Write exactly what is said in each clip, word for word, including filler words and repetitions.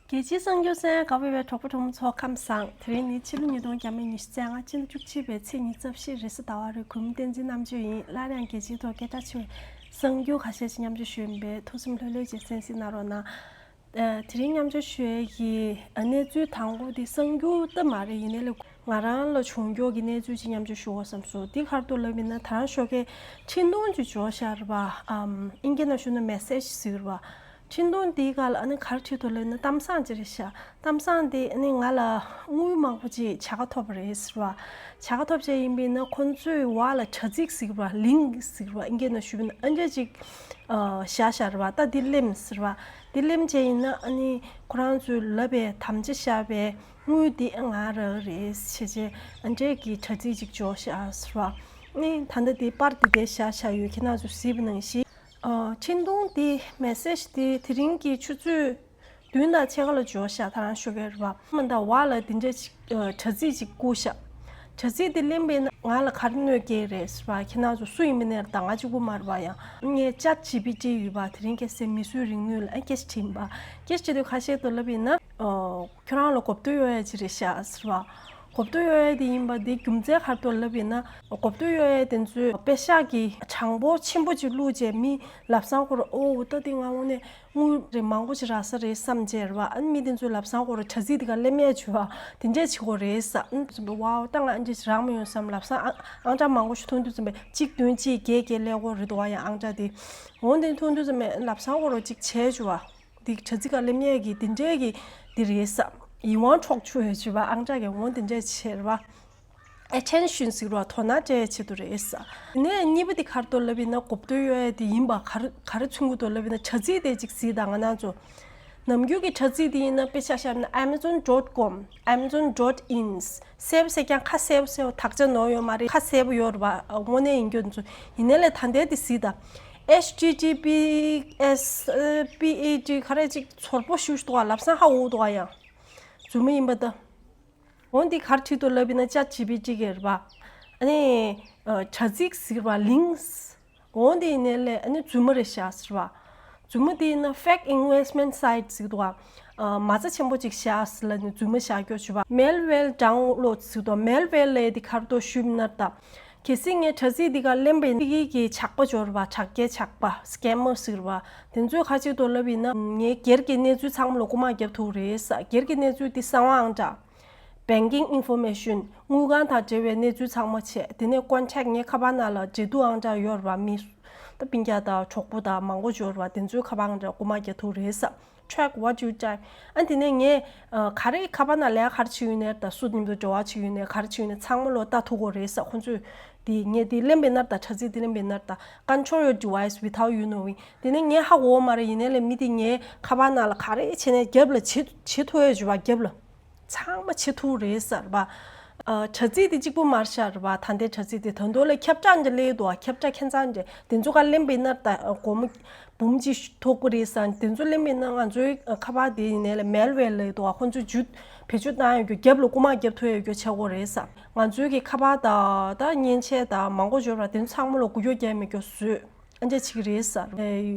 རྒྱལ་སྤྱིའི་གསར་འགྱུར་གསན་གནང་བའི་གྲོགས་པོ་གྲོགས་མོ་ཚོ་ཁམས་བཟང་། དེ་རིང་ནི་ཕྱི་ལོ་ཉིས་སྟོང་ཉི་ཤུ་རྩ་ལྔ་ཕྱི་ཟླ་བཅུ་གཅིག་པའི་ཚེས་ཉི་ཤུ་རྩ་བཞི་རེས་གཟའ་ཟླ་བ་རེད། གུས་མོ་བསྟན་འཛིན་རྣམ་དཔྱོད་ཡིན། སླར་ཡང་རྒྱལ་སྤྱིའི་ཐོག་སྐད་གྲགས་ཆེ་བའི་གསར་འགྱུར་ཁ་ཤས་ཤིག་མཉམ་སྤྱོད་ཞུ་ཡིན་པས་ཐུགས་སེམས་ལྷོད་ལྷོད་བྱས་གསན་གཟིགས་གནང་རོགས་གནང་། ཨ། དེ་རིང་མཉམ་སྤྱོད་ཞུ་ཡས་ཀྱི་གནས་ཚུལ་དང་པོ་དེ་གསར་འགྱུར་ད་མ་རེད། ཡིན་ནའི་ལས་ང་རང་ལ་བྱུང་ཀྱོག་གི་གནས་ཚུལ་ཅིག་མཉམ་སྤྱོད་ཞུ་འོ་བསམ་སོང་། དེ་ག་རེ་འདུག་ལབ་ཡིན་ན། ད་རང་ཞོགས་ཀས་འཕྲིན་ཐུང་ཅིག་འབྱོར་ཤག་རེད་པ། ཨམ། ཨིན་སྐད་ནང་ཞུ་ན་མེ་སེ་ཇི་ཟེར་གྱི་རེད་པ། འཕྲིན་ཐུང་དེའི་སྒང་ལ་ཨ་ནི་ག་རེ་བྲིས་འདུག་ལབ་ན་གཏམ་བཟང་ཅིག་རེད་ཤག་གཏམ་བཟང་དེ་ཨ་ནི་ང་ལ་དངུལ་མང་པོ་ཅིག་བྱ་དགའ་ཐོབ་པ་རེད་ཟེར་བ། བྱ་དགའ་ཐོབ་བྱས་ཡིན་པས་ན་ཁོང་ཚོས་བར་ལ་དྲ་ཚིགས་ཟེར་བ། ལིང་ཟེར་བ། ཨིན་སྐད་ནང་ཞུས་པ་ཡིན་ན་ཨ་འདྲ་ཅིག་ཨ། བཞག་བཞག་རེད་བ། ད་འདི་ལེམ་ཟེར་བ། འདི་ལེམ་བྱས་ཡིན་ན་ཨ་ནི་ཁོ་རང་ཚོས་ལབ་པའི་དམ་བཅའ་བཞག་པའི་དངུལ་འདི་ང་རག་རེད་བྱས་བྱས་ཨ་འདྲས་ཀྱི་དྲ་ཚིགས་ཅིག་འབྱོར་ཤག་ཟེར་བ། ཨ་ནི་ད་ལྟ་འདི་པར་འདི་འདྲས་བཞག་བཞག་ཡོད། ཁྱེད་རང་ཚོས་གཟིགས་པ་ནང་བཞིན། ཨ། འཕྲིན་ཐུང་འདི་མེ་སེ་ཇི་འདི་དེ་རིང་གི་ཆུ་ཚོད་བདུན་དང་ཕྱེད་ཀ་ལ་འབྱོར་ཤག་ད་རང་ཞོགས་ཀས་རེད་པ། མ་ད་བར་ལ་འདི་འདྲ་ཅིག་ཨ། དྲ་ཚིགས་ཅིག་བསྐུར་ཤག་དྲ་ཚིགས་འདི་ལེན་པས་ན་ང་ལ་ག་རེ་གནོད་སྐྱེལ་རེད་ཟེར་བ། ཁྱེད་རང་ཚོ་སུ་ཡིན་པ་ནས་ད་ང་གཅིག་པུ་མ་རེད་པ། ཡང་ངས་ཅེཊ་ཇི་པི་ཊི་ཡོད་པ། དེ་རིང་ཁ་སང་མིས་བཟོས་རིག་ནུས་ལ་ཨ་སྐད་ཆ་དྲིས་པ། སྐད་ཆ་དྲིས་དུས་ཁ་ཤས་དུ་ལབ་ཡིན་ན། ཨ། ཁྱོད་རང་ལ་གོ་བསྡུར་གཡོག་ཡ་ཅིག་རེད་ཤག་ཟེར་བ། གོ་བསྡུར་གཡོག་ཡ་དེ་ཡིན་པ་འདི་རྒྱུ་མཚན་ག་རེ་འདུག་ལབ་ཡིན་ན། གོ་བསྡུར་གཡོག་ཡ་དེ་ཚོས་པེ་ཤག་གི་གྲངས་འབོར་ཆེན་པོ་ཅིག་བླུགས་བྱས་མི་ལབ་སང་ཁོ་རང་ཨོ་ད་དེ་ང་དངོས་གནས་དངུལ་རེ་མང་པོ་ཅིག་རག་ས་རེད་བསམ་བྱས་རེད་བ། ཨ་ནི་མི་དེ་ཚོས་ལབ་སང་ཁོ་རང་དྲ་ཚིགས་དེ་ག་ལེམ་ཡས་བྱུ་བ་དེ་འདྲས་བྱེད་དགོས་རེད་ས། ཨ་ནི་ཙམ་པ་ཝའོ་ད་ང་ཨ་འདྲས་རག་མ་ཡོང་བསམ། ལབ་སང་ཨ་ཨང་གྲངས་མང་པོ་ཞིག་མཐོང་དུས་ཙམ་པ་གཅིག་བདུན་གཅིག་བརྒྱད་བརྒྱད་སླེབས་དགོས་རེད་འདུག་བ། ཡང་ཨང་གྲངས་དེ་འོ་དེ་མཐོང་དུས་ཙམ་པ་ལབ་སང་ཁོ་རང་གཅིག་བྱས་བྱུ་བ། དེ་དྲ་ཚིགས་ག་ལེམ་ཡས་ཀྱི་དེ་འདྲས་ཀྱི་དེ་རེད་ས། ཡིད་དབང་འཕྲོག་བཅུག་ཡོད་བྱུ་བ། ཨང་གྲངས་ཀྱི་འོ་དེ་འདྲས་བྱས་རེད་བ། ཨེ་ཊེན་ཤན་ཟེར་བ་དོ་སྣང་སྤྲད་ཆེད་དུ་རེད་ས། དེ་ནས་གཉིས་པ་དེ་ག་རེ་འདུག་ལབ་ཡིན་ན། གོ་བསྡུར་གཡོག་ཡ་དེ་ཡིན་པ་ག་རེ་ག་རེ་མཚོན་གྱི་འདུག་ལབ་ཡིན་ན། དྲ་ཚིགས་དེ་ཅིག་གཟིགས་དང་། ང་རང་ཚོ་ནམ་རྒྱུན་གྱི་དྲ་ཚིགས་དེ་ཡིན་ན་དཔེ་ཆ་བཞག་ན་amazon dot com, amazon dot in། གསལ་པོ་གསལ་རྐྱང་། ཁ་གསལ་པོ་གསལ་པོ། དག་ཆ་ནོར་ཡོད་མ་རེད། ཁ་གསལ་པོ་ཡོད་རེད་བ། དངོས་གནས་ཡིན་རྒྱུ་ཚོ་ཡིན་ནའི་ལས་ད་ལྟའི་དེ་གཟིགས་དང་། ཨེཆ་ཊི་ཊི་པི་ཨེས་པི་ཨེ་ཊི་ག་རེ་ཅིག་ཚོར་པོ་ཞུ་ཞུ་འདུག་བ། ལབ་སང་ཧ་འོ་འདུག་བ། ཡང་རྫུན་མ་ཡིན་པ་ད། འོ་འདི་ག་རེ་བྲིས་འདུག་ལབ་ཡིན་ན་ཅེཊ་ཇི་པི་ཊི་གི་རེད་བ། ཨ་ནི་ཨ། དྲ་ཚིགས་ཟེར་བ། ལིང་། འོ་འདི་ཡིན་ནའི་ལས་ཨ་ནི་རྫུན་མ་རེད་ཤག་ཟེར་བ། རྫུན་མ་འདི་ཡིན་ན་fake investment site ཟེར་འདུག་བ། ཨ། མ་རྩ་ཆེན་པོ་ཅིག་བཞག་ཟེར་ལབ་ནས་རྫུན་མ་བཞག་རྒྱུ་བྱས་པ། malware download ཟེར་འདུག་བ། malware ལབ་ཡས་འདི་ག་རེ་འདུག་ཞུས་པ་ཡིན་ན་ད། གལ་སྲིད་ངས་དྲ་ཚིགས་འདི་ག་ལེན་པ་ཡིན་ན་ཕ་གི་གི་ཇག་པ་འབྱོར་བ། དྲ་རྒྱའི་ཇག་པ། scammer ཟེར་བ། དེ་ཚོས་ག་རེ་བྱེད་འདུག་ལབ་ཡིན་ན། ངའི་སྒེར་གྱི་གནས་ཚུལ་ཚང་མ་ལ་རྐུ་མ་རྒྱབ་ཐུབ་རེད་ས། སྒེར་གྱི་གནས་ཚུལ་འདི་གསང་བ་ཨང་གྲངས། banking information། དངུལ་ཁང་དང་འབྲེལ་བའི་གནས་ཚུལ་ཚང་མ་བྱས། དེ་ནས་contact། ངའི་ཁ་པར་ནང་ལ་འབྲེལ་གཏུག་ཨང་གྲངས་ཡོད་རེད་བ། མི་ད་སྤུན་ཀྱག་དང་གྲོགས་པོ་དང་མང་པོ་ཡོད་རེད་བ། དེ་ཚོའི་ཁ་པར་ཨང་གྲངས་རྐུ་མ་རྒྱག་ཐུབ་རེད་ས། track what you type། ཨ། དེ་ནས་ངས་ཨ། ག་རེ་ཁ་པར་ནང་ལ་ག་རེ་བྱེད་ཡོད་ནའི་ད། སུ་མཉམ་དུ་འབྲེལ་བ་བྱེད་ཡོད་ནའི་ག་རེ་བྱེད་ཡོད་ནའི་ཚང་མ་ལོ་ལྟ་ཐུབ་ཀྱི་རེད་ས། ཁོང་ཚོས་དེ་ངས་དེ་ལེན་པའི་ནར་ད། དྲ་ཚིགས་དེ་ལེན་པའི་ནར་ད། control your device without you knowing། དེ་ནས་ངས་ཧ་གོ་མ་རེད། ཡིན་ནའི་ལས་མི་དེ་ངའི་ཁ་པར་ནང་ལ་ག་རེ་བྱས་ནའི་རྒྱབ་ལ་བྱེད་བྱེད་ཐུབ་ཡོད་བྱས་པ། རྒྱབ་ལ། ཚང་མ་བྱེད་ཐུབ་རེད་ཟེར་བ། ཨ། དྲ་ཚིགས་དེ་གཅིག་པུ་མ་རེད་ཤག་རེད་བ། ད་ལྟའི་དྲ་ཚིགས་དེ་ད་དུང་ལ་ཁྱབ་བསྒྲགས་འདྲ་སླེབས་འདུག་བ། ཁྱབ་བསྒྲགས་ཁྱད་མཚར་འདྲ། དེ་ཚོ་ག་ལེན་པ་ཡིན་ན་ད་སྒོར་མོ་འབུམ་གཅིག་ཐོབ་ཀྱི་རེད་ཟེར། དེ་ཚོ་ལེན་པ་ཡིན་ན་ང་ཚོའི་ཁ་པར་དེ་ཡིན་ནའི་ལས་malware ལབ་འདུག་བ། ཁོང་ཚོས་བེད་སྤྱོད་བཏང་ཡོད་རྒྱུ། རྒྱབ་ལ་རྐུ་མ་རྒྱབ་ཐུབ་ཡོད་རྒྱུ་བྱེད་དགོས་རེད་ཟེར། ང་ཚོའི་གི་ཁ་པར་དང་ད་མཉེན་ཆས་དང་མང་པོ་ཡོད་རེད་བ། དེ་ཚོ་ཚང་མ་ལ་འགུལ་སྐྱོད་རྒྱག་མེད་རྒྱུ་བཟོས། ཨ་འདྲ་བྱེད་ཀྱི་རེད་ཟེར།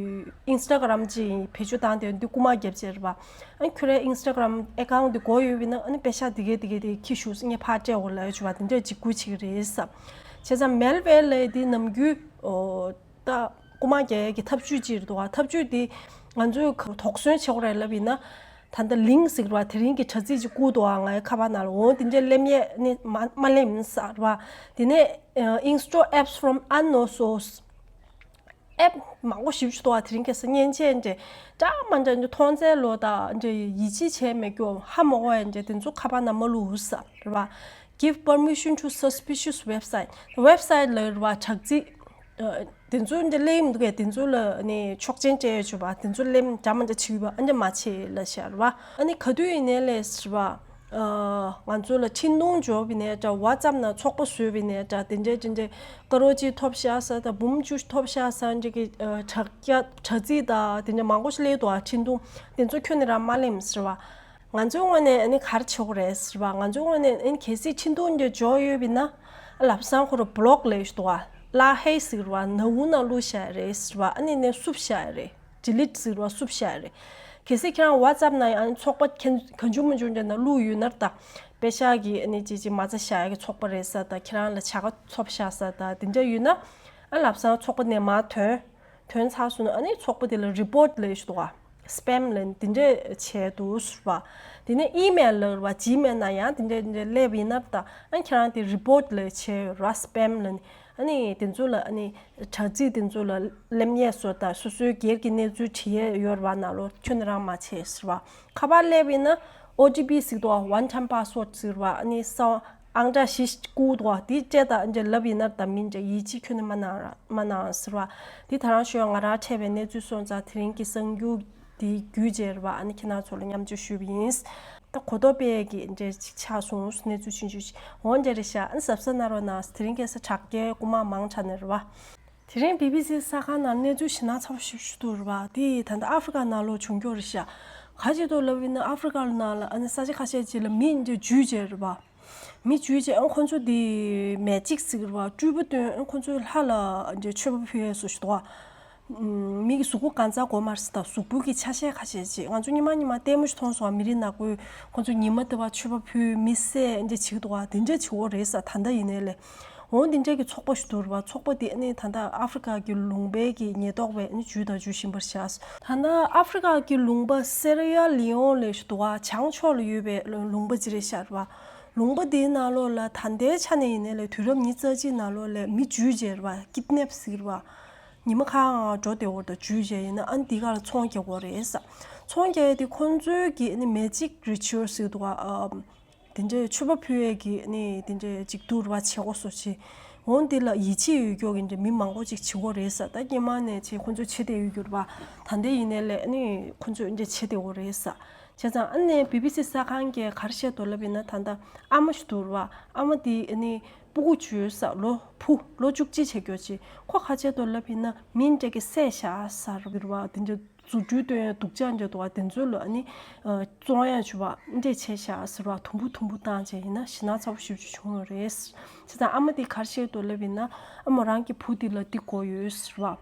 ཨིན་སི་ཊ་གྷ་རམ་ཅིག་བེད་སྤྱོད་བཏང་སྟེ་འདི་རྐུ་མ་རྒྱབ་བྱས་རེད་པ། ཨ་ནི་ཁྱོད་རའི་ཨིན་སི་ཊ་གྷ་རམ་ཨེ་ཀའུན་ཊི་འདི་དགོས་ཡོད་པ་ཡིན་ན། ཨ་ནི་པེ་ཤག་འདི་གས་འདི་གས་དེ་ཁྱི་ཞུ་ངས་ཕར་སྤྲད་འོ་ལབ་ཡོད་བྱས་པ། དེ་འདྲ་ཅིག་འགུལ་བྱེད་ཀྱི་རེད་ཟེར། བྱས་ཙང་malware ལབ་ཡས་འདི་ནམ་རྒྱུན་ཨོ་ད་རྐུ་མ་རྒྱག་ཡས་ཀྱི་ཐབས་ཇུས་ཅིག་རེད་འདུག་བ། ཐབས་ཇུས་འདི་ང་ཚོས་ག་དོགས་ཟོན་བྱེད་དགོས་རེད་ལབ་ཡིན་ན། ད་ལྟ་ལིང་ཟེར་བ་དེ་རིང་གི་དྲ་ཚིགས་ཅིག་བསྐུར་འདུག་བ། ངའི་ཁ་པར་ནང་ལ། འོ་དེ་འདྲ་ལེན་ཡས་ནི་མ་མ་ལེན་ཟེར་བ། དེ་ནས་ཨ། install apps from unknown source། ཨེབ་མང་པོ་ཞིག་འདུག་བ། དེ་རིང་ཁ་སང་མཉེན་ཆས་འདྲ་འདྲ་མ་འདྲ་འདྲ་མཐོང་ཚད་ལོ་དང་འདྲ་ཡིད་ཆེས་བྱས་མེད་རྒྱུ། ཧ་མ་གོ་ཡ་འདྲ་དེ་ཚོ་ཁ་པར་ནང་མ་བླུགས་ཟེར་བ། Give permission to suspicious website. Website ལབ་རེད་བ། དྲ་ཚིགས། ཨ། དེ་ཚོ་འདྲ་ལེན་མི་འདུག་གས། དེ་ཚོ་ལ་ནི་ཆོག་མཆན་སྤྲད་ཡོད་བྱས་པ། དེ་ཚོ་ལེན་འདྲ་མ་འདྲ་བྱེད་པ་ཨ་འདྲ་མ་བྱེད་ལབ་བྱས་རེད་བ། ཨ་ནི་ག་དུས་ཡིན་ནའི་ལས་ཟེར་བ། ཨ། ང་ཚོ་ལ་འཕྲིན་ཐུང་འབྱོར་བ་ཡིན་ནའི་འདྲ། ཝ་ཙབ་ནང་ཚོགས་པ་བཟོས་པ་ཡིན་ནའི་འདྲ། དེ་འདྲའི་དེ་འདྲའི་དཀར་པོ་གཅིག་ཐོབ་ཤག་ཟེར་དང་། འབུམ་བཅུ་ཐོབ་ཤག་ཟེར་འདྲ་གི། ཨ། དྲ་རྒྱ་དྲ་ཚིགས་དང་དེ་འདྲ་མང་པོ་ཞིག་སླེབས་འདུག་བ། འཕྲིན་ཐུང་དེ་ཚོ་ཁྱོན་ནས་རང་མ་ལེན་ཟེར་བ། ང་ཚོའི་ངོས་ནས་ཨ་ནི་ག་རེ་བྱེད་དགོས་རེད་ཟེར་བ། ང་ཚོའི་ངོས་ནས་ཨ་ནི་གལ་སྲིད་འཕྲིན་ཐུང་འདི་འབྱོར་ཡོད་པ་ཡིན་ན། ཨ། ལབ་སང་ཁོ་རང་བྷ་ལོག་ལབ་ཡས་འདུག་བ། ལག་ཧེ་ཟེར་བ་ནག་ཁུང་ནང་བླུགས་བཞག་ཡས་རེད་ཟེར་བ། ཨ་ནི་ནས་བསུབ་བཞག་ཡས་རེད། ཌི་ལིཊ་ཟེར་བ་བསུབ་བཞག་ཡས་རེད། གལ་སྲིད་ཁྱེད་རང་WhatsApp་ནང་ཡང་ཚོགས་པ་གང་གང་བྱུང་མང་བྱུང་འདྲ་ན་བླུགས་ཡོད་ན་ད། པེ་ཤག་གི་ཨ་ནི་ཅི་ཅི་མ་རྩ་བཞག་ཡ་གི་ཚོགས་པ་རེད་ས་ད། ཁྱེད་རང་ལ་བྱ་དགའ་ཐོབ་ཤག་ས་ད་དེ་འདྲ་ཡོད་ན། ཨ་ལབ་སང་ཚོགས་པ་ནས་མར་ཐོན། ཐོན་ཚར་སོང་ན་ཨ་ནི་ཚོགས་པ་དེ་ལ་report་ལབ་ཞིག་འདུག་ག Spam་ལབ་དེ་འདྲས་བྱས་འདུག་ཟེར་བ། དེ་ནས་email་ལབ་རེད་བ། Gmail་ནང་ཡང་དེ་འདྲས་དེ་འདྲས་སླེབས་ཡིན་ན་ད་ཨ་ཁྱེད་རང་དེ་report་ལབ་བྱས་ར་Spam་ལབ་ནི་ཨ་ནི་དེ་ཚོ་ལ་ཨ་ནི་དྲ་ཚིགས་དེ་ཚོ་ལ་སླེབས་ཉེས་སོ་ད་སོ་སོའི་སྒེར་གྱི་གནས་ཚུལ་བྲིས་ཡས་ཡོད་རེད་བ། ནང་ལོགས་ཁྱོན་ནས་རང་མ་བྱས་ཟེར་བ། ཁ་པར་སླེབས་ཡིན་ན་OTP་ཟེར་འདུག་ག One Time Password་ཟེར་བ། ཨ་ནི་ས་ཨང་གྲངས་བཞི་བསྐུར་འདུག་ག་དེ་སྤྲད་ད་ཨ་འདྲས་ལབ་ཡིན་ན་ད་མིན་འདྲ་ཡིད་ཆེས་ཁྱོན་ནས་མ་གནང་ར་མ་གནང་ཟེར་བ། དེ་ད་རང་ཤོད། ང་རང་འཕྲད་པའི་གནས་ཚུལ་སོང་ཙང་དེ་རིང་གི་གསར་འགྱུར་དེ་བརྒྱུད་བྱས་རེད་བ། ཨ་ནི་ཁྱེད་རང་ཚོ་ལ་མཉམ་སྤྱོད་ཞུས་པ་ཡིན། ད་གོ་རྟོགས་སྤེལ་གྱི་འདྲས་ཅིག་ཆགས་སོང་། གནས་ཚུལ་ཆུང་ཆུང་ཞིག་འོང་འདྲ་རེད་ཤག་ཨ་ནི་གཟབ་གཟབ་གནང་རོགས་གནང་། དེ་རིང་ཁ་སང་དྲག་སྐྱེད་རྐུ་མ་མང་དྲགས་ནས་རེད་བ། དེ་རིང་BBC་གསར་ཁང་ནང་གནས་ཚུལ་ཞེ་དྲག་ཚ་པོ་ཞིག་ཞུ་འདུག་རེད་བ། དེ་ད་ལྟ་ཨ་ཧྥི་རི་ཀ་ནང་ལོགས་བྱུང་ཀྱོག་རེད་ཤག་ག་ཅི་འདུག་ལབ་ཡིན་ན་ཨ་ཧྥི་རི་ཀ་ནང་ལ་ཨ་ནི་ས་ཆ་ཁ་ཤས་ཅིག་ལ་མི་འདྲ་འཇུས་བྱས་རེད་བ། མི་འཇུས་བྱས་ཨ་ཁོ་ཚོ་དེ་magic་ཟེར་གི་རེད་བ། སྤྲུལ་པ་སྟོན། ཨ་ཁོ་ཚོས་ལྷ་ལ་འདྲ་མཆོད་པ་ཕུལ་ཡས་བཟོ་ཞིག་འདུག་བ། ཨུམ། མི་གི་གཟུགས་པོ་གང་ཚང་དགོས་མ་རེད་ཟེར་ད། གཟུགས་པོ་གི་ཆ་ཤས་ཁ་ཤས་ཅིག་ང་ཚོ་ཉི་མ་ཉི་མ་ལྟད་མོ་ཞིག་མཐོང་སོང་བ། མི་རིགས་ནག་པོས་ཁོ་ཚོ་ཉི་མ་དེ་བ་མཆོད་པ་ཕུལ། མི་བསད་འདྲ་བྱེད་ཀྱི་འདུག་བ། དེ་འདྲ་བྱེད་ཀྱི་ཡོད་རེད་ཟེར། ད་ལྟ་ཡིན་ནའི་ལས། འོ་འདི་འདྲ་གི་ཚོགས་པ་ཞིག་འདུག་རེད་བ། ཚོགས་པ་དེ་ཨ་ནི་ད་ལྟ་ཨ་ཧྥི་རི་ཀ་གི་ལུང་པའི་གི་ཉེན་རྟོག་པས་ཨ་ནི་འཇུས་དང་འཇུ་བཞིན་པ་རེད་ཤག་ད་ལྟ་ཨ་ཧྥི་རི་ཀ་གི་ལུང་པ་སེ་ར་ཡ་ལི་ཡོང་ལབ་ཞིག་འདུག་བ། བྱང་ཕྱོགས་ལ་ཡོད་པའི་ལུང་པ་ཅིག་རེད་ཤག་རེད་བ། ལུང་པ་དེའི་ནང་ལོགས་ལ་ད་ལྟའི་ཆ་ནས་ཡིན་ནའི་ལས་དུས་རབས་ཉི་ཤུ་རྩ་གཅིག་ནང་ལོགས་ལ་མི་འཇུས་བྱས་རེད་བ། kidnap་ཟེར་གི་རེད་བ། ཉི་མ་ཁ་ང་འགྲོ་བདེ་བོ་དང་འཇུས་བྱས་ཡིན་ན་ཨ་ནི་འདི་ག་ལ་ཚོང་རྒྱག་གི་ཡོད་རེད་ས། ཚོང་རྒྱག་ཡས་དེ་ཁོང་ཚོའི་གི་ཨ་ནི་magic ritual་ཟེར་གི་འདུག་བ། ཨ། དེ་འདྲའི་མཆོད་པ་ཕུལ་ཡས་ཀྱི་ནི་དེ་འདྲའི་ཅིག་འདུག་རེད་བ། བྱེད་སྒོ་སོགས་བྱེད། འོ་འདི་ལ་ཡིད་ཆེས་ཡོད་ཀྱོག་གི་འདྲ་མི་མང་པོ་ཅིག་བྱེད་སྒོ་རེད་ས། ད་སྔོན་མ་ནས་བྱེད་ཁོ་ཚོས་བྱེད་བསྡད་ཡོད་ཀྱོག་རེད་བ། ད་ལྟ་ཡིན་ནའི་ལས་ནི་ཁོ་ཚོས་འདྲ་བྱེད་བསྡད་ཡོད་རེད་ས། བྱས་ཙང་ཨ་ནི་བི་བི་སི་གསར་ཁང་གིས་ག་རེ་བཤད་འདུག་ལབ་ཡིན་ན་ད་ལྟ་ཨ་མ་ཞིག་འདུག་རེད་བ། ཨ་མ་དེ་ནི་སྤུ་གུ་བྱོས་ས་ལོ་བུ་ལོ་བཅུ་གཅིག་བྱེད་ཀྱོག་ཅིག་ཁོ་ག་རེ་བྱས་འདུག་ལབ་ཡིན་ན་མི་འདྲ་གི་བསད་བཞག་ས་རེད་བ། དེ་འདྲ། རྫུ་འཕྲུལ་སྟོན་ཡ་སྡུག་ཅག་འདྲ་འདུག་བ། དེ་ཚོ་ལ་ཨ་ནི་བཙོང་ཡ་བྱུ་བ་འདྲས་བྱས་བཞག་ཟེར་བ། དུམ་བུ་དུམ་བུ་བཏང་བྱས་ཡིན་ན་ཞེ་དྲག་ཚ་པོ་ཞེ་པོ་ཅིག་བྱུང་ཡོད་རེད། བྱས་ཙང་ཨ་མ་དེ་ག་རེ་བཤད་འདུག་ལབ་ཡིན་ན་ཨ་མ་རང་གི་བུ་དེ་ལ་འདི་དགོས་ཡོད་ཟེར་བ།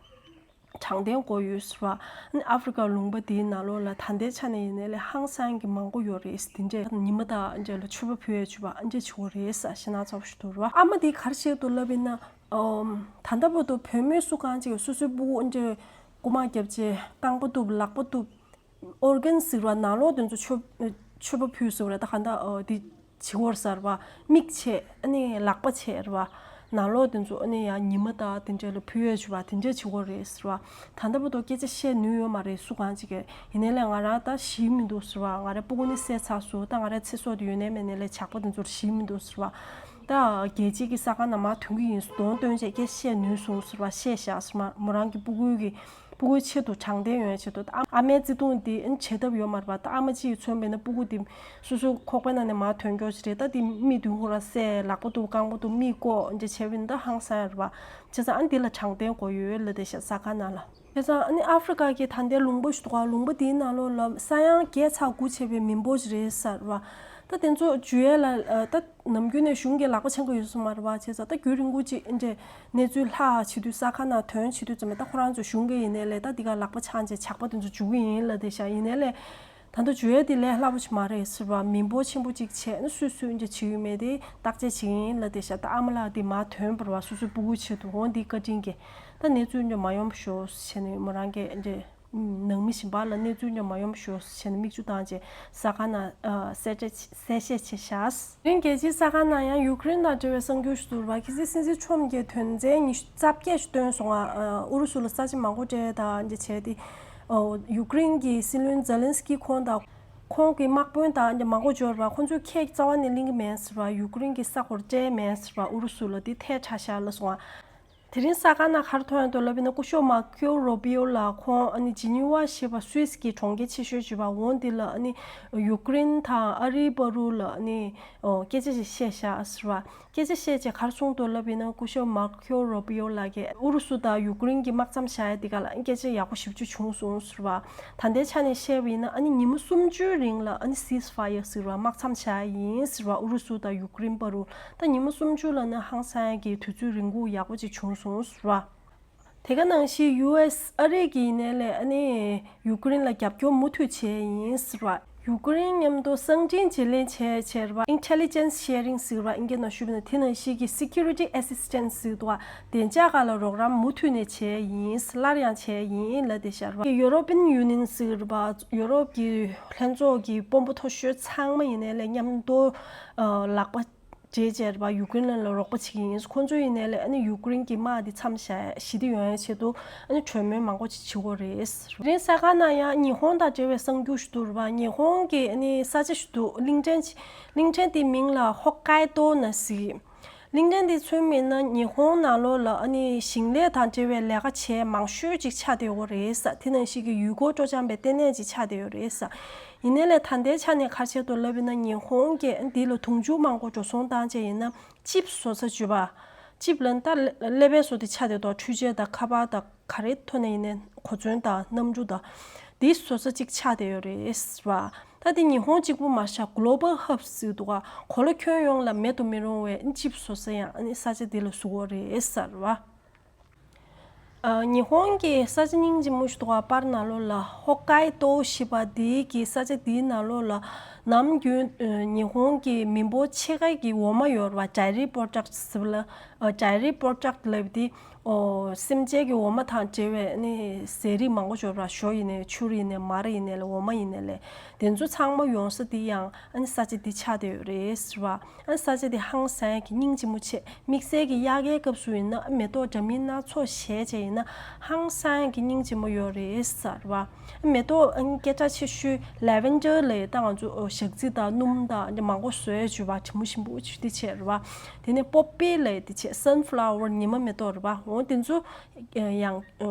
དྲང་བདེན་དགོས་ཡོད་ཟེར་བ། ཨ་ནི་ཨ་ཧྥི་རི་ཀ་ལུང་པ་དེའི་ནང་ལོགས་ལ་ད་ལྟའི་ཆ་ནས་ཡིན་ནའི་ལས་ཧང་སང་གི་མང་པོ་ཡོད་རེད། དེ་འདྲས་ཉི་མ་དང་འདྲས་ལ་མཆོད་པ་ཕུལ་ཡ་བྱུ་བ་འདྲས་བྱུང་ཡོད་རེད་ཟེར། ཞེ་དྲག་ཚ་པོ་ཞིག་འདུག་རེད་བ། ཨ་མ་དེ་ག་རེ་བཤད་འདུག་ལབ་ཡིན་ན། ཨོམ། ད་ལྟ་བར་དུ་བུད་མེད་སུ་གང་ཅིག་སོ་སོའི་སྤུ་གུ་འདྲ་རྐུ་མ་བརྒྱབ་བྱས་རྐང་པ་གཏུབ། ལག་པ་གཏུབ། organ་ཟེར་བ་ནང་ལོགས་དེ་ཚོ་མཆོད་མཆོད་པ་ཕུལ་ཟེར་བ་རེད། ད་ག་འདྲ་འདི་བྱེད་ཀྱི་ཡོད་ཟེར་བ། མིག་བྱས་ཨ་ནི་ལག་པ་བྱས་རེད་བ། ནང་ལོགས་དེ་ཚོ་ཨ་ནི་ཡང་ཉི་མ་དང་དེ་འདྲ་ལ་ཕུལ་ཡས་བྱུ་བ་དེ་འདྲ་བྱེད་ཀྱི་ཡོད་རེད་ཟེར་བ། ད་ལྟ་བར་དུ་སྐད་ཆ་བཤད་ནུས་ཡོད་མ་རེད་སུ་གང་ཅིག་གིས། ཡིན་ནའི་ལས་ང་རང་ད་ཤི་མི་འདུག་ཟེར་བ། ང་རའི་སྤུ་གུ་ནི་བསད་ཚར་སོང་། ད་ང་རའི་ཚེ་སྲོག་དེ་ཡོད་ནའི་མེད་ནའི་ལས་ཇག་པ་དེ་ཚོར་ཤི་མི་འདུག་ཟེར་བ། ད་རྒྱལ་སྤྱི་གི་གསར་ཁང་ནང་མར་ཐོན་གྱི་ཡིན་ཟེར་གདོང་སྟོན་བྱས་སྐད་ཆ་བཤད་ནུས་སོང་ཟེར་བ། བཤད་བཞག་ཟེར་མ་མོ་རང་གི་སྤུ་གུའི་གི་སྤུ་གུའི་ཆེད་དུ་དྲང་བདེན་ཡོང་ཡའི་ཆེད་དུ། ད་ཨ་མའི་བརྩེ་དུང་དེ་ཨ་ནི་བྱེད་ཐབས་ཡོད་མ་རེད་པ། ད་ཨ་མ་གཅིག་མཚོན་པ་ཡིན་ན་སྤུ་གུ་དེ་སོ་སོའི་ཁོག་པའི་ནང་ནས་མར་ཐོན་ཀྱོག་ཅིག་རེད། ད་དེ་མིག་མདུན་ཁོ་རང་བསད། ལག་པ་གཏུབ། རྐང་པ་གཏུབ། མིག་བཀོག་འདྲ་བྱས་པ་ཡིན་ན་ད་ཧང་སང་ཡ་རེད་པ། བྱས་ཙང་ཨ་ནི་དེ་ལ་དྲང་བདེན་དགོས་ཡོད་ལབ་བསྡད་ཤག་གསར་ཁང་ནང་ལ། བྱས་ཙང་ཨ་ནི་ཨ་ཧྥི་རི་ཀ་གི་ད་ལྟའི་ལུང་པ་ཞིག་འདུག་ག་ལུང་པ་དེའི་ནང་ལོགས་ལ་ས་ཡང་བརྒྱད་ཚེག་དགུ་བྱས་པའི་མི་འབོར་ཞིག་རེད་ཟེར་བ། ད་དེ་ཚོ་འཇུ་ཡས་ལ་ད་ནམ་རྒྱུན་ནས་གཞུང་གི་ལག་པ་འཆང་གི་ཡོད་ས་མ་རེད་པ། བྱས་ཙང་ད་རྒྱུན་རིང་པོ་ཅིག་འདྲ་གནས་ཚུལ་ལྷག་བྱེད་དུས་གསར་ཁང་ནང་ཐོན་བྱེད་དུས་ཙམ་པ་ད་ཁོ་རང་ཚོ་གཞུང་གི་ཡིན་ནའི་ལས་ད་འདི་ག་ལག་པ་འཆང་བྱས་ཇག་པ་དེ་ཚོ་འཇུ་གི་ཡིན་ལབ་བསྡད་ཤག་ཡིན་ནའི་ལས། ད་ལྟ་འཇུ་ཡས་དེ་ལས་སླ་པོ་ཞིག་མ་རེད་ཟེར་བ། མི་འབོར་ཆེན་པོ་ཅིག་བྱས་ན་སུས་སུས་འདྲ་བྱེད་ཡོད་མེད་དེ་བརྟག་དཔྱད་བྱེད་ཀྱི་ཡིན་ལབ་བསྡད་ཤག་ད་ཨ་མ་ལགས་དེ་མར་ཐོན་པ་རེད་པ། སོ་སོའི་སྤུ་གུའི་ཆེད་དུ། འོ་འདི་བཀའ་དྲིན་གྱིས་ད་གནས་ཚུལ་འདྲ་མ་ཡོང་པ་ཤོག་བྱས་ནས་མོ་རང་གིས་འདྲ་ནང་མི་གཞན་པ་ལ་གནས་ཚུལ་འདྲ་མ་ཡོང་པ་ཤོག་བྱས་ནས་མིག་ཆུ་བཏང་བྱས་གསར་ཁང་ནང་གསལ་བཤད་གསལ་བཤད་བྱས་ཤག་དེ་རིང་རྒྱལ་སྤྱིའི་གསར་ཁང་ནང་ཡང་ཡུཀ་རེན་དང་འབྲེལ་བའི་གསར་འགྱུར་ཞིག་འདུག་པ། གལ་སྲིད་སྲིད་འཛིན་ཁྲོམ་གྱིས་དོན་ཚན་ཉི་ཤུ་རྩ་བརྒྱད་ཞིག་བཏོན་སོང་ང་། ཨུ་རུ་སུ་ལ་ས་ཆ་མང་པོ་སྤྲད་དང་འདྲ་བྱས་ཏེ། ཡུཀ་རེན་གྱི་སྲིད་བློན་ཛེ་ལན་སི་ཀི་ཁོང་དང་། ཁོང་གི་དམག་དཔོན་དང་མང་པོ་འབྱོར་བ། ཁོང་ཚོས་ཁས་རྩ་བ་ནས་ལེན་གྱི་མེད་ཟེར་བ། ཡུཀ་རེན་གྱི་ས་ཁོར་སྤྲད་མེད་ཟེར་བ། ཨུ་རུ་སུ་ལ་དེ་ཐལ་ཆ་བཞག་ལབ་སོང་ང་། དེ་རིང་གསར་ཁང་ནང་ག་རེ་ཐོན་ཡོད་འདུག་ལབ་ཡིན་ན། སྐུ་ཞབས་མར་ཁེའོ་རུ་བྷི་ཨོ་ལགས་ཁོང་ཨ་ནི་ཇི་ནི་ཝ་ཞེས་པ་སུད་སི་གི་གྲོང་ཁྱེར་ཆེ་ཤོས་ཅིག་རེད་པ། འོ་འདི་ལ་ཨ་ནི་ཡུཀ་རེན་དང་ཨ་རིའི་བར་དུ་ལ་ཨ་ནི་སྐད་ཆ་ཞིག་བཤད་བཞག་ཟེར་བ། སྐད་ཆ་བཤད་བྱས་ག་རེ་གསུངས་འདུག་ལབ་ཡིན་ན། སྐུ་ཞབས་མར་ཁེའོ་རུ་བྷི་ཨོ་ལགས་ཀྱིས་ཨུ་རུ་སུ་དང་ཡུཀ་རེན་གྱི་དམག་མཚམས་བཞག་ཡ་འདི་ག་ལ་སྐད་ཆ་ཡག་པོ་ཞེ་པོ་ཅིག་བྱུང་སོང་ཟེར་བ། ད་ལྟའི་ཆ་ནས་བཤད་པ་ཡིན་ན་ཨ་ནི་ཉི་མ་སུམ་ཅུའི་རིང་ལ་ཨ་ནི་ceasefire་ཟེར་བ་དམག་མཚམས་བཞག་ཡ་ཡིན་ཟེར་བ། ཨུ་རུ་སུ་དང་ཡུཀ་རེན་བར་དུ། ད་ཉི་མ་སུམ་ཅུ་ལབ་ན་ཧང་སང་ཡ་གི་དུས་ཚོད་རིང་པོ་ཡག་པོ་ཅིག་བྱུང་སོང་ཟེར་བ། དེ་ག་ནང་བཞིན་ཡུ་ཨེས་ཨ་རི་གི་ཡིན་ནའི་ལས་ཨ་ནི་ཡུ་ཀེ་རེན་ལ་རྒྱབ་སྐྱོར་མུ་མཐུད་བྱས་ཡིན་ཟེར་བ། ཡུ་ཀེ་རེན་མཉམ་དུ་གསང་འཕྲིན་བརྗེ་ལེན་བྱས་བྱས་ར་བ། Intelligence Sharing ཟེར་བ་ཨིན་སྐད་ནང་ཞུས་པ་ན། དེ་ནང་བཞིན་གྱི་Security Assistance ཟེར་བ། བདེ་འཇགས་སྒང་ལ་རོགས་རམ་མུ་མཐུད་ནས་བྱས་ཡིན། སླར་ཡང་བྱས་ཡིན་ལབ་བསྡད་ཤག་ར་བ། European Union ཟེར་བ། ཡོ་རོབ་ཀྱི་ལྷན་ཚོགས་ཀྱི་དཔོན་པོ་མཐོ་ཤོས་ཚང་མ་ཡིན་ནའི་ལས་མཉམ་དུ་ལག་པ་བརྗེས་བྱས་ར་བ། ཡུ་ཀེ་རེན་ལ་རོགས་པ་བྱེད་ཀྱི་ཡིན། ཁོང་ཚོ་ཡིན་ནའི་ལས་ཨ་ནི་ཡུ་ཀེ་རེན་གྱི་དམག་འདི་མཚམས་བཞག་ཞི་བདེ་ཡོང་ཡའི་ཆེད་དུ་ཨ་ནི་གྲོས་མོལ་མང་པོ་ཅིག་བྱེད་ཀྱི་ཡོད་རེད། དེ་རིང་ས་ག་ནང་ཡང་ཉི་ཧོང་དང་འབྲེལ་བའི་གསར་འགྱུར་ཞིག་འདུག་ར་བ། ཉི་ཧོང་གི་ཨ་ནི་ས་ཆ་ཞིག་འདུག་གླིང་ཕྲན་ཞིག་གླིང་ཕྲན་དེའི་མིང་ལ་ཧོག་ཀའི་ཏོ་ན་ཟེར། གླིང་ཕྲན་དེ་མཚོན་པ་ཡིན་ན་ཉི་ཧོང་ནང་ལོགས་ལ་ཨ་ནི་ཞིང་ལས་དང་འབྲེལ་བའི་ལས་ཀ་བྱེད་མང་ཤོས་ཅིག་ཆགས་བསྡད་ཡོད་རེད་ཟེར། དེ་ནང་བཞིན་གྱི་ཡུལ་སྐོར་སྤྲོ་འཆམ་པའི་ལྟེ་གནས་ཅིག་ཆགས་བསྡད་ཡོད་རེད་ཟེར། ཡིན་ནའི་ལས་ད་ལྟའི་ཆ་ནས་ཁ་ཤས་ཐོག་ལབ་ཡིན་ན་ཉི་ཧོང་གིས་འདི་ལ་དུང་ཕྱུར་མང་པོ་འགྲོ་སོང་བཏང་བྱས་ཡིན་ན་ཅིབ་བཟོ་ས་བརྗོད་པ། ཅིབ་ལབ་ན་ད་ཀླད་པའི་བཟོ་དེ་ཆགས་བསྡད་དོ། འཕྲུལ་ཆས་དང་ཁ་པར་དང་ག་རེ་ཐོག་ནས་ཡིན་ནའི་གོ་མཚོན་དང་གནམ་གྲུ་དང་། འདི་བཟོ་ས་གཅིག་ཆགས་བསྡད་ཡོད་རེད་ཟེར་བ། ད་དེ་ཉི་ཧོང་གཅིག་པུ་མ་ཤག Global Hub ཟེར་འདུག་ག་གོ་ལ་ཁྱོན་ཡོངས་ལ་མེད་དུ་མི་རུང་བའི་ཅིབ་བཟོ་ས་ཡང་ཨ་ནི་ས་ཆ་འདི་ལ་བཟོ་གི་ཡོད་རེད་ཟེར་བ། ཨ། ཉི་ཧོང་གི་ས་ཆ་སྙིང་རྗེ་མོ་ཞིག་འདུག་ག་པར་ནང་ལོགས་ལ་ཧོག་ཀའི་ཏོ་ཞེས་པ་འདི་གི་ས་ཆ་འདིའི་ནང་ལོགས་ལ་ནམ་རྒྱུན་ཨ། ཉི་ཧོང་གི་མི་འབོར་ཕྱེད་ཀ་གི་འོ་མ་ཡོད་རེད་བ། Dairy Products ཟེར་བ་ལ། ཨ། Dairy Product ལབ་དེ། ཨོ། སེམས་ཅན་གྱི་འོ་མ་དང་འབྲེལ་བའི་ཨ་ནི་ཟས་རིགས་མང་པོ་ཡོད་རེད་བ། ཞོ་ཡིན་ནའི་ཆུ་ཡིན་ནའི་མར་ཡིན་ནའི་ལས་འོ་མ་ཡིན་ནའི་ལས། དེ་ཚོ་ཚང་མ་ཡོང་ས་དེ་ཡང་ཨ་ནི་ས་ཆ་འདི་ཆགས་བསྡད་ཡོད་རེད་ཟེར་བ། ཨ་ནི་ས་ཆ་འདི་ཧང་སང་གི་སྙིང་རྗེ་མོ་ཆེ། དམིགས་བསལ་གྱི་དབྱར་ཁའི་སྐབས་སུ་ཡིན་ན་མེ་ཏོག་འདྲ་མིན་སྣ་ཚོགས་བཞད་བྱས་ཡིན་ན་ཧང་སང་གི་སྙིང་རྗེ་མོ་ཡོད་རེད་ཟེར་བ། མེ་ཏོག་ཨ་ནི་སྐད་གྲགས་ཆེ་ཤོས་Lavender ལབ་ཡས་ད་ང་ཚོ་ཞག་རྩི་དང་སྣུམ་དང་མང་པོ་བཟོ་ཡས་བྱས་རེད་བ། དྲི་མ་ཞིམ་པོ་བྱས་དེ་བྱས་རེད་བ། དེ་ནས་Poppy ལབ་ཡས་དེ་བྱས། Sunflower ཉི་མ་མེ་ཏོག་རེད་བ། འོ་དེ་ཚོ་ཡང་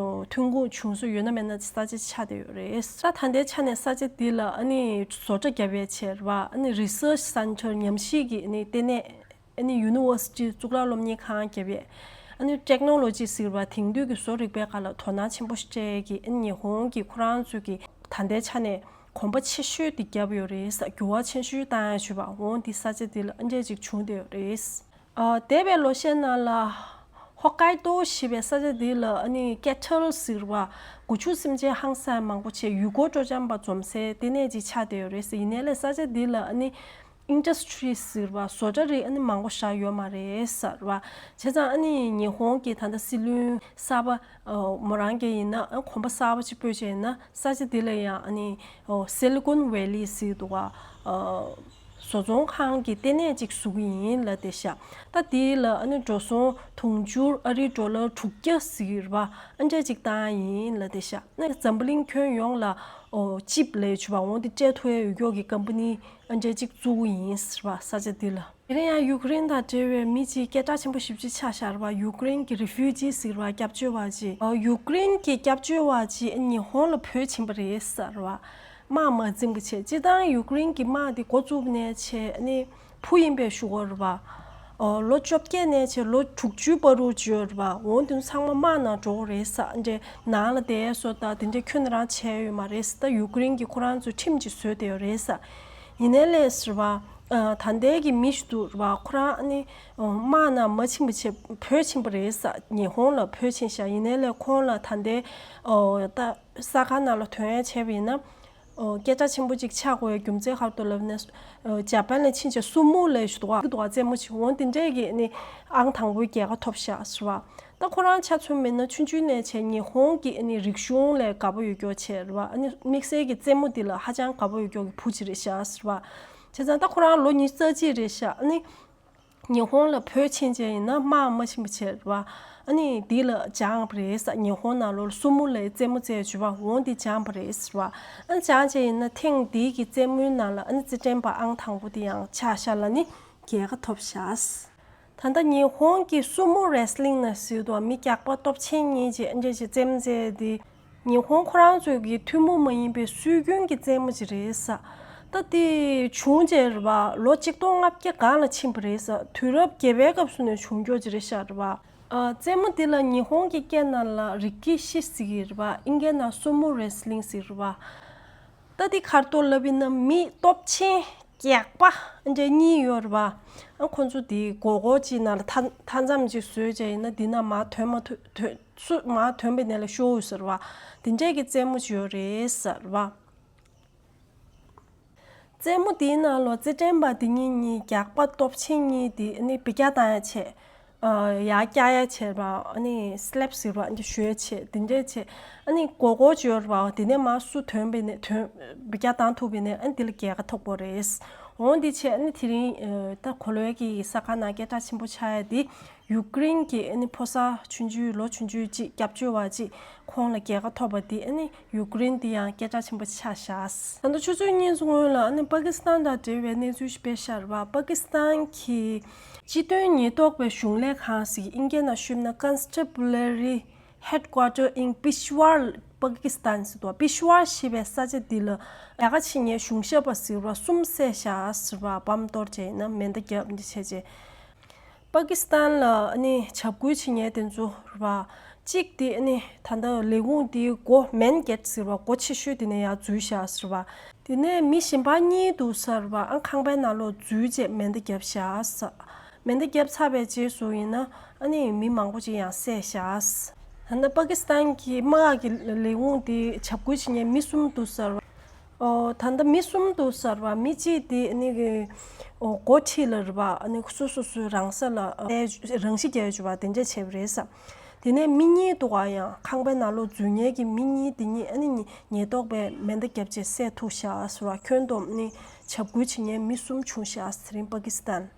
ཐོན་ཁུངས་བྱུང་ས་ཡོད་ན་མེད་ན་ས་ཆ་ཆགས་བསྡད་ཡོད་རེད། ད་ད་ལྟའི་ཆ་ནས་ས་ཆ་འདི་ལ་ཨ་ནི་བཟོ་གྲྭ་བརྒྱབ་ཡས་བྱས་རེད་བ། ཨ་ནི་Research Center ཉམས་ཞིབ་ཀྱི་ཨ་ནི་ལྟེ་གནས། ཨ་ནི་University གཙུག་ལག་སློབ་གཉེར་ཁང་བརྒྱབ་ཡས། ཨ་ནི་Technology ཟེར་བ་དེང་དུས་ཀྱི་བཟོ་རིག་པའི་སྒང་ལ་དོ་སྣང་ཆེན་པོ་སྤྲད་ཀྱི་ཨ་ནི་ཉི་ཧོང་གི་ཁོ་རང་ཚོ་གི་ད་ལྟའི་ཆ་ནས་གོམ་པ་ཆེ་ཤོས་དེ་བརྒྱབ་ཡོད་རེད། འགྱུར་བ་ཆེན་ཤོས་བཏང་ཡས་བྱས་རེད་བ། འོ་འདི་ས་ཆ་འདི་ལ་ཨ་འདྲས་ཅིག་བྱུང་བསྡད་ཡོད་རེད། ཨ། འདས་པའི་ལོ་ཤས་ནང་ལ་ཧོག་ཀའི་ཏོ་ཞེས་པའི་ས་ཆ་འདི་ལ་ཨ་ནི་Cattle ཟེར་བ། སྒོ་ཕྱུགས་སེམས་ཅན་ཧང་སང་མང་པོ་བྱས་ཡུལ་སྐོར་སྤྲོ་འཆམ་པ་འཛོམས་སའི་ལྟེ་གནས་ཅིག་ཆགས་བསྡད་ཡོད་རེད་ཟེར། ཡིན་ནའི་ལས་ས་ཆ་འདི་ལ་ཨ་ནི་Industry ཟེར་བ་བཟོ་གྲྭ་རིགས་ཨ་ནི་མང་པོ་བཞག་ཡོད་མ་རེད་ཟེར་བ། བྱས་ཙང་ཨ་ནི་ཉི་ཧོང་གི་ད་ལྟ་སྲིད་བློན་གསར་པ་མོ་རང་གིས་ཡིན་ན་གོམ་པ་གསར་པ་ཅིག་སྤོས་བྱས་ཡིན་ན་ས་ཆ་འདི་ལ་ཡང་ཨ་ནི་Silicon Valley ཟེར་འདུག་ག་བཟོ་ཚོང་ཁང་གི་ལྟེ་གནས་ཅིག་བཟོ་གི་ཡིན་ལབ་བསྡད་ཤག་ད་དེ་ལ་ཨ་ནི་འགྲོ་སོང་དུང་ཕྱུར་ཨ་རིའི་ཌོ་ལར་དྲུག་བརྒྱ་ཟེར་བ་ཨ་འདྲས་ཅིག་བཏང་ཡིན་ལབ་བསྡད་ཤག་ཨ་ནི་འཛམ་བུ་གླིང་ཁྱོན་ཡོངས་ལ་ཨོ་ཅིབ་ལབ་བྱས་པ་འོ་དེ་སྤྲད་ཐུབ་ཡས་ཡོད་མཁན་གྱི་ཀམ་པ་ནི་ཨ་འདྲས་ཅིག་བཙུགས་ཀྱི་ཡིན་ཟེར་བ་ས་ཆ་འདི་ལ། དེ་རིང་ཡང་ཡུཀ་རེན་དང་འབྲེལ་བའི་མི་གཅིག་སྐད་གྲགས་ཆེན་པོ་ཞེ་པོ་ཅིག་ཆགས་བཞག་རེད་བ། ཡུཀ་རེན་གྱི་Refugee ཟེར་བ་སྐྱབས་བཅོལ་བ་ཅིག་ཨོ་ཡུཀ་རེན་གྱི་སྐྱབས་བཅོལ་བ་ཅིག་ཉི་ཧོང་ལ་བྲོས་ཕྱིན་པ་རེད་ཟེར་བ། དམག་མ་འཛིང་གི་བྱས། སྤྱིར་བཏང་ཡུཀ་རེན་གྱི་དམག་དེ་འགོ་བཙུགས་ནས་བྱས་ནི་བུ་ཡིན་པའི་ཞུ་གི་ཡོད་རེད་བ། ཨོ་ལོ་བཅོ་བརྒྱད་ནས་བྱས་ལོ་དྲུག་ཅུའི་བར་དུ་བརྗོད་རེད་བ། འོ་དེ་ཚོ་ཚང་མ་དམག་ནང་འགྲོ་གི་རེད་ས་འདྲ། ནང་ལ་བསྡད་ཡས་བཟོ་ད་དེ་འདྲ་ཁྱོན་ནས་རང་བྱས་ཡོད་མ་རེད་ས། ད་ཡུཀ་རེན་གྱིས་ཁོ་རང་ཚོའི་ཁྲིམས་ཅིག་བཟོས་བསྡད་ཡོད་རེད་ས། ཡིན་ནའི་ལས་ཟེར་བ། ཨ་ད་ལྟའི་གི་མི་ཞིག་འདུག་རེད་བ། ཁོ་རང་ཨ་ནི་དམག་ནང་མ་ཕྱིན་པ་བྱས་བྲོས་ཕྱིན་པ་རེད་ས། ཉི་ཧོང་ལ་བྲོས་ཕྱིན་ཤག་ཡིན་ནའི་ལས་ཁོང་ལ་ད་ལྟའི་ཨོ་ད་ས་ཁང་ནང་ལ་ཐོན་ཡས་བྱས་པ་ཡིན་ན། ཨོ་སྐད་གྲགས་ཆེན་པོ་ཅིག་ཆགས་དགོས་ཡའི་རྒྱུ་མཚན་ག་རེ་འདུག་ལབ་ན། ཨོ་ཇ་པན་ལ་ཕྱིན་བྱས་སུ་མོ་ལབ་ཞིག་འདུག་ག་འདུག་ག་རྩེད་མོ་ཅིག་འོ་དེ་འདྲས་ཀྱི་ནི་ཨང་དང་པོའི་རྒྱལ་ཁ་ཐོབ་ཤག་ཟེར་བ། ད་ཁོ་རང་ཆ་མཚོན་མིན་ན་ཆུང་ཆུང་ནས་བྱས་ཉི་ཧོང་གི་ཨ་ནི་རིག་གཞུང་ལ་དགའ་པོ་ཡོད་མཁན་བྱས་རེད་བ། ཨ་ནི་དམིགས་བསལ་གྱི་རྩེད་མོ་འདི་ལ་ཧ་ཅང་དགའ་པོ་ཡོད་མཁན་གྱི་བུ་ཅིག་རེད་ཤག་ཟེར་བ། བྱས་ཙང་ད་ཁོ་རང་ལོ་ཉི་ཤུ་རྩ་གཅིག་རེད་ཤག་ཨ་ནི། ཉི་ཧོང་ལ་བྲོས་ཕྱིན་བྱས་ཡིན་ན་དམག་མ་ཕྱིན་པ་བྱས་རེད་བ། ཨ་ནི་འདི་ལ་སྦྱངས་པ་རེད་ས། ཉི་ཧོང་ནང་ལོགས་ལ་སུ་མོ་ལ་རྩེད་མོ་རྩེ་བྱས་བ་འོ་འདི་སྦྱངས་པ་རེད་ཟེར་བ། ཨ་ནི་སྦྱངས་བྱས་ཡིན་ན་ཐེངས་འདིའི་གི་རྩེད་མོའི་ནང་ལ་ཨ་ནི་རྩེད་འགྲན་པ་ཨང་དང་པོ་དེ་ཡང་ཆགས་ཤག་ལ་ནི་རྒྱལ་ཁ་ཐོབ་ཤག་ད་ལྟ་ཉི་ཧོང་གི་སུ་མོ་རེ་སི་ལིང་ནང་ཟེར་དུས་མི་རྒྱགས་པ་སྟོབས་ཆེན་གཉིས་བྱས་འདྲ་བྱས་རྩེད་མོ་རྩེ་དེ། ཉི་ཧོང་ཁོ་རང་ཚོའི་གི་ཐུན་མོང་མ་ཡིན་པའི་སྲོལ་རྒྱུན་གྱི་རྩེད་མོ་ཅིག་རེད་ས། ད་དེ་བྱུང་བྱས་རེད་བ། ལོ་ཆིག་སྟོང་ལྔ་བརྒྱ་སྒང་ལ་ཕྱིན་པ་རེད་ས། དུས་རབས་བརྒྱད་པའི་སྐབས་སུ་ནས་བྱུང་རྒྱུ་ཅིག་རེད་ཤག་རེད་བ། ཨ་རྩེད་མོ་འདི་ལ་ཉི་ཧོང་གི་སྐད་ནང་ལ་རི་ཀི་ཤི་ཟེར་གི་རེད་བ། ཨིན་སྐད་ནང་སུ་མོ་རེ་སི་ལིང་ཟེར་རེད་བ། ད་འདི་ག་རེ་འདུག་ལབ་ཡིན་ན་མི་སྟོབས་ཆེན་རྒྱགས་པ་འདྲ་གཉིས་ཡོད་རེད་བ། ཨ་ཁོ་ཚོ་འདི་སྒོར་སྒོར་ཅིག་ནང་ལ་མཐའ་མཐའ་མཚམས་ཅིག་བཟོས་བྱས་ཡིན་ན་འདི་ནང་མར་ཐོན་མ་ཐུབ་ཐོན། སུ་མར་ཐོན་པའི་ནས་ལ་ཤོར་ཡོད་ཟེར་བ། དེ་འདྲས་ཀྱི་རྩེད་མོ་ཅིག་ཡོད་རེད་ཟེར་བ། རྩེད་མོ་དེའི་ནང་ལ་རྩེད་འགྲན་པ་དེ་གཉིས་གཉིས་རྒྱག་པ་སྟོབས་ཆེན་གཉིས་དེ་ནི་འབུད་རྒྱག་བཏང་ཡ་བྱས། ཨ། ཡར་བཀྱག་ཡ་བྱས་པ། ཨ་ནི་སི་ལེབ་ཟེར་བ་འདི་ཞུ་ཡ་བྱས། དེ་འདྲས་བྱས། ཨ་ནི་མགོ་སྐོར་ཅིག་ཡོད་རེད་པ། དེ་ནས་མར་སུ་ཐོན་པའི་ནས་ཐོན། འབུད་རྒྱག་བཏང་ཐུབ་པའི་ནས། ཨ་ནི་དེ་ལ་རྒྱལ་ཁ་ཐོབ་པ་རེད། འོ་འདི་བྱས། ཨ་ནི་དེ་རིང་ཨ། ད་གོ་ལའི་གི་ས་ཁ་ནང་སྐད་གྲགས་ཆེན་པོ་ཆགས་ཡ་དེ། ཡུཀ་རེན་གྱི་ཨ་ནི་ཕོ་གསར་ཆུང་ཆུང་ལོ་ཆུང་ཆུང་ཅིག་སྐྱབས་བཅོལ་བ་ཅིག་ཁོང་ལ་རྒྱལ་ཁ་ཐོབ་པ་དེ། ཨ་ནི་ཡུཀ་རེན་དེ་ཡང་སྐད་གྲགས་ཆེན་པོ་ཆགས་ཤག། ད་ལྟ་ཆུ་ཚོད་གཉིས་ཙམ་སྔོན་ལ་ཨ་ནི་པ་ཀི་སི་ཐན་དང་འབྲེལ་བའི་གནས་ཚུལ་ཞིག་སྤེལ་ཤག་རེད་པ། པ་ཀི་སི་ཐན་གྱི་སྤྱི་མཐུན་ཉེན་རྟོག་པའི་གཞུང་ལས་ཁང་ཟེར། ཨིན་སྐད་ནང་ཞུས་ན་Constabulary Headquarter in Peshawar, Pakistan ཟེར་འདུག། པི་ཤ་ཝར་ཞེས་པའི་ས་ཆ་འདི་ལ་ལས་ཀ་བྱེད་མཁན་གཞུང་ཞབས་པ་ཟེར་བ་གསུམ་བསད་ཤག་ཟེར་བ། བམ་གཏོར་བྱས་ན་མེ་མདའ་བརྒྱབ་འདི་བྱས་རྗེས། པ་ཀི་སི་ཐན་ལ་ཨ་ནི་འཇབ་རྒོལ་བྱེད་མཁན་དེ་ཚོ་རེད་པ། གཅིག་དེ་ཨ་ནི་ད་ལྟ་ལས་ཁུངས་དེའི་སྒོ། མེན་གེ་ཊི་ཟེར་བ། སྒོ་ཆེ་ཤོས་དེ་ནས་ཡར་འཛུལ་ཤག་ཟེར་བ། དེ་ནས་མི་གཞན་པ་གཉིས་འདུག་ཟེར་བ། ཨ། ཁང་པའི་ནང་ལོགས་འཛུལ་རྗེས་མེ་མདའ་བརྒྱབ་ཤག་ཟེར། མེ་མདའ་བརྒྱབ་ཚར་བའི་རྗེས་སུ་ཡིན་ན་ཨ་ནི་མི་མང་པོ་ཅིག་ཡང་བསད་ཤག་ཟེར། ད་ལྟ་པ་ཀི་སི་ཐན་གྱི་དམག་གི་ལས་ཁུངས་དེ་འཇབ་རྒོལ་བྱེད་མཁན་མི་གསུམ་འདུག་ཟེར་བ། ཨོ། ད་ལྟ་མི་གསུམ་འདུག་ཟེར་བ། མི་གཅིག་དེ་ནི་གི། ཨོ། སྒོ་འཁྲིས་ལ་རེད་པ། ཨ་ནི་སོ་སོ་སོའི་རང་ས་ལ་རང་ཤི་རྒྱག་ཡོད་པ་དེ་འདྲ་བྱས་པ་རེད་ཟེར། དེ་ནས་མི་གཉིས་འདུག་ག། ཡང་ཁང་པའི་ནང་ལོགས་འཛུལ་མཁན་གྱི་མི་གཉིས་དེ་གཉིས་ཨ་ནི་ཉེན་རྟོག་པས་མེ་མདའ་བརྒྱབ་བྱས་བསད་ཐུབ་ཤག་ཟེར་བ། ཁྱོན་བསྡོམས་ནི་འཇབ་རྒོལ་བྱེད་མཁན་མི་གསུམ་བྱུང་ཤག་ཟེར། དེ་རིང་པ་ཀི་སི་ཐན།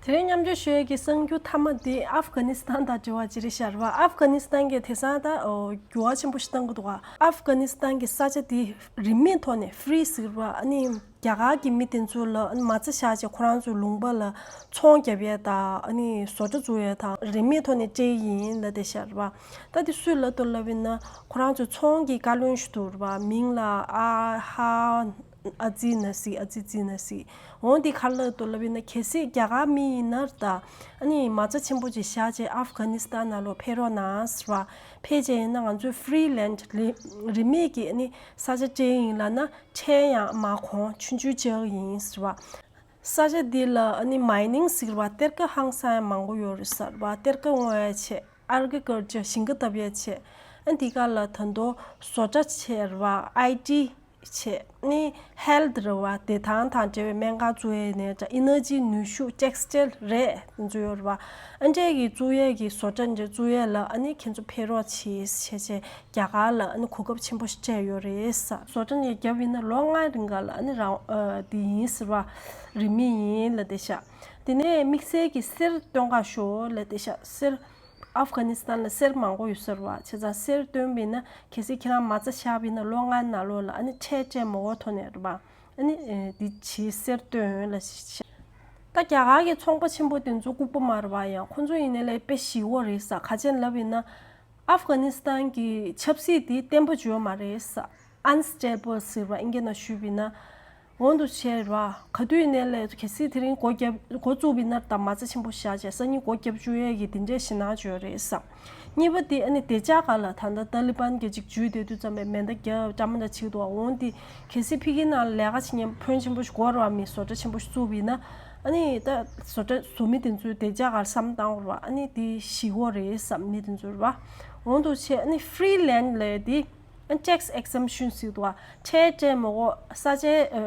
དེ་རིང་མཉམ་སྤྱོད་ཞུ་ཡས་ཀྱི་གསར་འགྱུར་མཐའ་མ་དེ་ཨབ་གྷ་ནི་སི་ཐན་དང་འབྲེལ་བ་ཅིག་རེད་ཤག་རེད་པ། ཨབ་གྷ་ནི་སི་ཐན་གྱིས་དེང་སང་ད། ཨོ། འགྱུར་བ་ཆེན་པོ་ཞིག་བཏང་གི་འདུག་ག། ཨབ་གྷ་ནི་སི་ཐན་གྱི་ས་ཆ་དེ་རིན་མེད་ཐོག་ནས་ཧྥི་རི་ཟེར་བ། ཨ་ནི་རྒྱ་གར་གྱི་མི་དེ་ཚོ་ལ་མ་རྩ་བཞག་བྱས་ཁོ་རང་ཚོའི་ལུང་པ་ལ་ཚོང་རྒྱབ་ཡས་དང་། ཨ་ནི་བཟོ་གྲྭ་བཙུགས་ཡས་དང་རིན་མེད་ཐོག་ནས་སྤྲད་ཡིན་ལབ་བསྡད་ཤག་རེད་པ། ད་དེ་སུས་ལབ་འདུག་ལབ་ཡིན་ན། ཁོ་རང་ཚོའི་ཚོང་གི་བཀའ་བློན་ཞིག་འདུག་རེད་པ། མིང་ལ་ཨ་ཧ། ཨ་ཙི་ན་སི། ཨ་ཙི་ཙི་ན་སི། འོ་འདི་ག་རེ་ལབ་འདུག་ལབ་ཡིན་ན། གལ་སྲིད་རྒྱ་གར་མི་ཡིན་ན་ད། ཨ་ནི་མ་རྩ་ཆེན་པོ་ཅིག་བཞག་བྱས་ཨབ་གྷ་ནི་སི་ཐན་ནང་ལོགས་ཕེབས་རོགས་གནང་ཟེར་བ། ཕེབས་བྱས་ཡིན་ན་ང་ཚོས་ཧྥི་རི་ལེན་ཌི། རིན་མེད་ཀྱི་ཨ་ནི་ས་ཆ་སྤྲད་ཡིན་ལབ་ན་ཁྲལ་ཡང་མ་གོང་ཆུང་ཆུང་བཅག་ཡིན་ཟེར་བ། ས་ཆ་འདི་ལ་ཨ་ནི་མའི་ནིང་ཟེར་བ། གཏེར་ཁ་ཧང་སང་ཡང་མང་པོ་ཡོད་རེད་ཟེར་བ། གཏེར་ཁ་རྔོ་ཡ་བྱས། ཨེག་རི་ཀལ་ཅར། ཞིང་ཁ་བཏབ་ཡ་བྱས། ཨ། འདི་ག་ལ་ད་དུང་བཟོ་གྲྭ་བྱས་རེད་པ། ཨའི་ཊི་བྱས། ནི་ཧེལ་ཐི་རེད་པ། བདེ་ཐང་དང་འབྲེལ་བའི་སྨན་ཁང་བཙུགས་ཡས་ནས་འདྲ། ཨེ་ནར་ཇི། ནུས་ཤུགས། ཊེག་སི་ཊལ་རེད། དེ་ཚོ་ཡོད་རེད་པ། ཨ་འདྲས་ཀྱི་བཙུགས་ཡས་ཀྱི་བཟོ་གྲྭ་འདྲ་བཙུགས་ཡས་ལ་ཨ་ནི་ཁྱེད་ཚོ་ཕེབས་རོགས་གྱིས་བྱས་བྱས། རྒྱ་གར་ལ་ཨ་ནི་གོ་སྐབས་ཆེན་པོ་ཞིག་སྤྲད་ཡོད་རེད་ཟེར། བཟོ་གྲྭ་ནས་བརྒྱབ་ཡིན་ན་ལོ་ལྔའི་རིང་ག་ལ་ཨ་ནི་རང་། ཨ། འདི་ཡིན་ཟེར་བ། རིན་མེད་ཡིན་ལབ་བསྡད་ཤག། དེ་ནས་དམིགས་བསལ་གྱི་གསེར་སྟོན་ག་ཤོག་ལབ་བསྡད་ཤག། གསེར། ཨབ་གྷ་ནི་སི་ཐན་ལ་གསེར་མང་པོ་ཡོད་ཟེར་བ། བྱས་ཙང་གསེར་སྟོན་པ་ཡིན་ན། གལ་སྲིད་ཁྱེད་རང་མ་རྩ་བཞག་པ་ཡིན་ན་ལོ་ལྔའི་ནང་ལོགས་ལ་ཨ་ནི་ཁྲལ་སྤྲད་མ་དགོས་ཐོག་ནས་རེད་པ། ཨ་ནི། ཨེ། འདི་བྱས་གསེར་སྟོན་ལབ་བཤད། ད་རྒྱ་གར་གྱི་ཚོང་པ་ཆེན་པོ་དེ་ཚོ་ལྐུགས་པ་མ་རེད་པ། ཡང་ཁོང་ཚོ་ཡིན་ནའི་ལས་དཔེ་ཞི་བོ་རེད་ཟེར། ག་རེ་བྱས་ནས་ལབ་ཡིན་ན། ཨབ་གྷ་ནི་སི་ཐན་གྱི་ཆབ་སྲིད་དེ་བརྟན་པོ་ཅིག་ཡོད་མ་རེད་ཟེར། Unstable ཟེར་བ་ཨིན་སྐད་ནང་ཞུས་པ་ཡིན་ན། འོ་འདུག་བྱས་རེད་པ། ག་དུས་ཡིན་ནའི་ལས་གལ་སྲིད་དེ་རིང་སྒོ་བརྒྱབ། སྒོ་བཙུགས་པ་ཡིན་ན་ད་མ་རྩ་ཆེན་པོ་བཞག་བྱས་སང་ཉིན་སྒོ་བརྒྱབ་བཅུག་ཡས་ཀྱི་དེ་འདྲའི་ཞེད་སྣང་ཅིག་ཡོད་རེད་ཟེར། གཉིས་པ་དེ་ཨ་ནི་བདེ་འཇགས་སྒང་ལ་ད་ལྟ་ཏཱ་ལི་བན་གྱིས་ཅིག་འཇུས་བསྡད་དུས་ཙམ་པས་མེ་མདའ་བརྒྱབ། འདྲ་མི་འདྲ་བྱེད་ཀྱི་འདུག་པ། འོ་འདི་གལ་སྲིད་ཕ་གིའི་ནང་ལ་ལས་ཀ་བྱེད་མཁན་ཕོན་ཆེན་པོ་ཞིག་དགོས་རེད་པ། མི་བཟོ་གྲྭ་ཆེན་པོ་ཞིག་བཙུགས་པ་ཡིན་ན། ཨ་ནི་ད་བཟོ་གྲྭ་བཟོ་མི་དེ་ཚོའི་བདེ་འཇགས་སྒང་ལ་བསམ་བློ་བཏང་དགོས་རེད་པ། ཨ་ནི་དེ་ཞི་བོ་རེད་བསམ། མི་དེ་ཚོ་རེད་པ། འོ་འདུག་བྱས་ཨ་ནི་ཧྥི་རི་ལེན་ཌི་ལབ་ཡས་དེ། ཨ། ཊེག་སི་ཨེག་ཟེམ་ཤན་ཟེར་འདུག་པ། ཁྲལ་སྤྲད་མ་དགོས། ས་ཆའི། ཨ།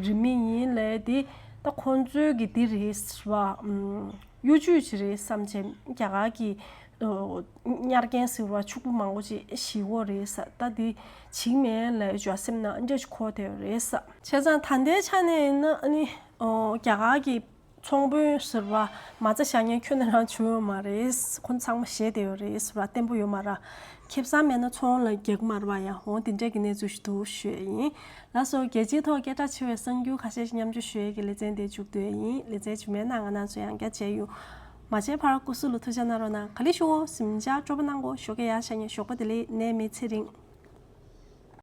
རིན་མེད་ཡིན་ལབ་ཡས་དེ། ད་ཁོང་ཚོའི་གི་དེ་རེད་ཟེར་བ། ཨམ། གཡོ་ཇུས་ཅིག་རེད་བསམ་བྱས། རྒྱ་གར་གྱི། ཨ། གཉེར་མཁན་ཟེར་བ་ཕྱུག་པོ་མང་པོ་ཅིག་ཞི་བོ་རེད་ཟེར། ད་འདི་བྱེད་ཀྱི་མེད་ལབ་ཡས་འགྱོད་སེམས་ནང་འདྲ་ཅིག་འཁོར་བསྡད་ཡོད་རེད་ཟེར། བྱས་ཙང་ད་ལྟའི་ཆ་ནས་ཡིན་ན་ཨ་ནི། ཨོ། རྒྱ་གར་གྱི་ཚོང་དཔོན་ཟེར་བ་མ་རྩ་བཞག་མཁན་ཁྱོན་ནས་རང་བྱུང་ཡོད་མ་རེད། ཁོང་ཚང་མ་ཞེད་བསྡད་ཡོད་རེད་ཟེར་བ། བརྟན་པོ་ཡོད་མ་རེད། ཁེ་བཟང་མེད་ན་ཚོང་ལ་རྒྱག་གི་མ་རེད་པ། ཡང་འོ་དེ་འདྲས་ཀྱི་གནས་ཚུལ་ཞིག་འདུག་ཞུ་ཡས་ཡིན། ལགས་སོ། རྒྱལ་སྤྱིའི་ཐོག་སྐད་གྲགས་ཆེ་བའི་གསར་འགྱུར་ཁ་ཤས་ཤིག་མཉམ་སྤྱོད་ཞུ་ཡས་ཀྱི་ལེ་ཚན་དེ་མཇུག་བསྡུ་ཡས་ཡིན། ལེ་ཚན་རྗེས་མའི་ནང་ང་རང་ཚོ་ཡང་བསྐྱར་མཇལ་ཡོང་། མ་མཇལ་བར་སྐུ་གཟུགས་ལ་ཐུགས་ཅག་གནང་རོགས་གནང་། ག་ལེར་ཞུ་འོ། གཟིམ་འཇགས། སྤྲོ་པོ་གནང་གོ། ཞོགས་ཀས་ཡར་ཤར་ཉིན་ཞོགས་པ་བདེ་ལེགས། ནད་མེད་ཚེ་རིང་།